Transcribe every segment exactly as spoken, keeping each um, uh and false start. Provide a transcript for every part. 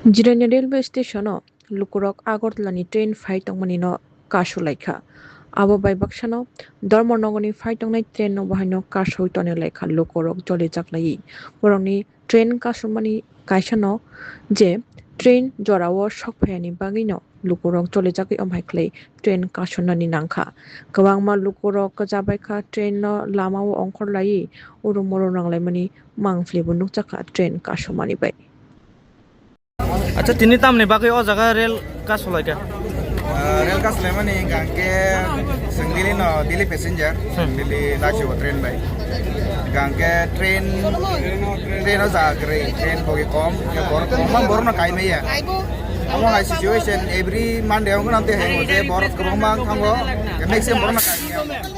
Jirania railway station-o lukurok Agartala-ni train phai tongmani no kasu laikha. Abo bai baksano Dharmanagor-ni phai tongnai train no bahaino kasui toni laikha lukurok jolijak laiwi. Borokni train kasumani kaisa no je train jorao sok phaiyani bagwi no lukurok jolijagwi omhai khlai train kasunani nangkha. Kwbangma lukurok kwchabaikha train no lamao ongkhor laiwi uru muru nanglaimani mangpili bo nukjakha train kasumani bai. Acha, tini tamni bagwi o jaga rel kasulaikha? Ah, rel kasulaimani hingkha hingke chwng Delhi no, Delhi passenger, chwng Delhi lachibo train bai. Hingkha hingke train, train o jaga kwrwi, train bogi kom, hingke borok kwbangma borok no kaimaya. Amo hai situation every Monday wngkha nang tei hai je borok kwbangma wngkha, maximum borok no kaimaya.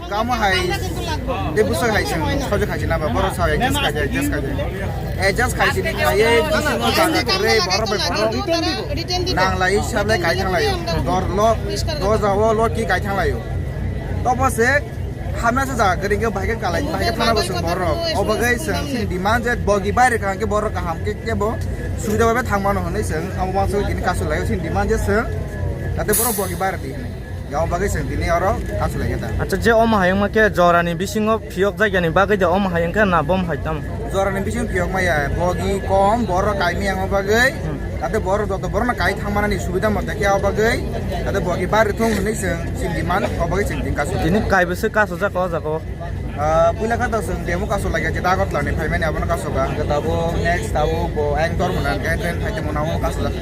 Kamo hai, tei bwswk hai chwng sojak hai chwng naba, borok sao adjust khai, adjust khai. Adjust khai chwng khlaiwi bisingo jaga kwrwi borok bai borok nanglai sablai kai thanglaio. Dor lo, doja o lot ki kai thanglaio. Tobo se hamya se jaga kwrwi khe bahai khe kalai, bahai khe thana bo chwng borok. O bagwi chwng chini demand je bogi bai rwkha hwnkhe borok kaham khe kebo subida bai thang mano hwnwi chwng amo uansuk tini kasu laio chini demand je chwng jate borok bogi bai rwdi hwnwi. Yang bagwi chwng tini oro kasu lai khe ta. Acha, je omo hai wngma khe jorani bisingo phiyok jaigani bagwi de omo hai wngkha na bom hai tamo? Jorani bising phiyok maya, bogi kom, borok kaimi yang bagwi. Hmm. Tate borok joto borok na kai thang manani subida mote khe o bagwi. Tate bogi bar thung hwnwi chwng chini demand o bagwi chwng tini kasu. Tini kaibo se kasu jak o jaga o. Ah, puila kha to chwng demo kasu lai khe Agartala ni phaimani abono kasu ka. Hwnkhe tabuk next tabuk bo Ang Dormona hwnkhe train phai tongmani abono kasu jak.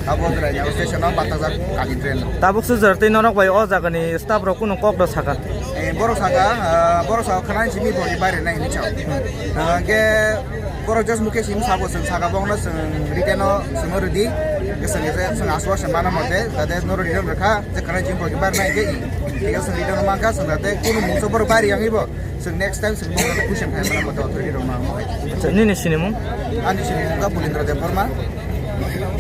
Abo Jirania station o bathajak kani train. Tabuk se jar tei norok bai o jagani staff rok kunu kok da saka? Eh, borok saka, ah, borok saka khana simi bo ni baire nai hinwi chao. Ah, hwnkhe borok just mukhe simi sabo chwng saka bokno chwng written o chwng rwdi. Chwng je chwng aswk se mana mote jate norok written rwkha je khana simi bo ni baire nai khe. Thik ase, written o mankha chwng jate kunu mungsa borok baire yangwi bo. Chwng next time chwng bokno question khai mano mote authority rok no. Acha, nini sinimung? Ani sinimung kha Bulendra Debbarma.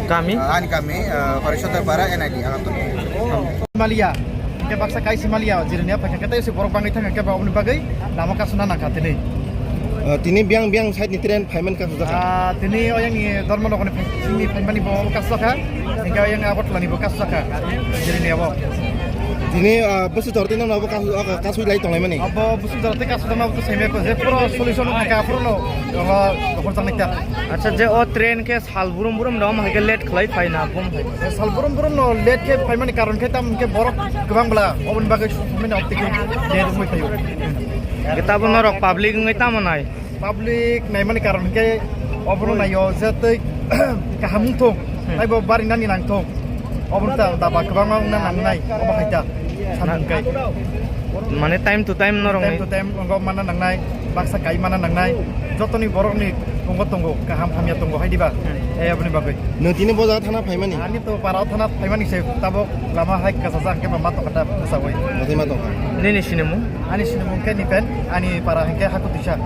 Kami? Ah, ani kami, ah, Horisondar Para, N I D, Agartala. Malia. Hingke baksa kaisi malia, Jirania phai khe tei se borok bangwi thang khe ba oboni bagwi lama kasuna nangkha tini. Ah, tini biang biang side ni train phaiman kasu jakha. Ah, tini oyang ni Dharmanagar ni phai, simi phaimani bo kasu jakha. Hingke oyang Agartala ni bo kasu jakha. Jirania bo. Tini, ah, bwswk jor twi nang abo kasu, ah, kasui lai tonglaimani? Abo bwswk jor twi kasu tongma bo to saimaya ko, je puro solution wngkha, puro no, abo, dokhor jaknai ta. Acha, je o train khe sal burum burum rok hai khe late khlai phaina bum hai. Sal burum burum no late khe phaimani karon khe tam khe borok kwbang bwla, oboni bagwi mane opti khe late wngwi phaio. Khe tabo norok public wngwi tamo nai? Public naimani karon khe obono naio je tei kaham wngthung, hmm, taibo barinani nangthung. Obono ta daba kwbangma wngna nangnai, obo hai ta samung kai. Mane time to time norok time ni to time wngkha mana nangnai, baksa kai mana nangnai. Jotoni borokni tongo tongo, kaham hamya tongo hai diba? Hmm. Eh, aboni bagwi. Nwng tini bo jaga thana phaimani? Ani to para thana phaimani se tabok lama hai kasajak hwnkhe ba ma tongkha ta bwsagwi. Bwtwi ma tongkha. Nini sinimung? Ani sinimung khe Nipen, ani para hwnkhe Hakutisa.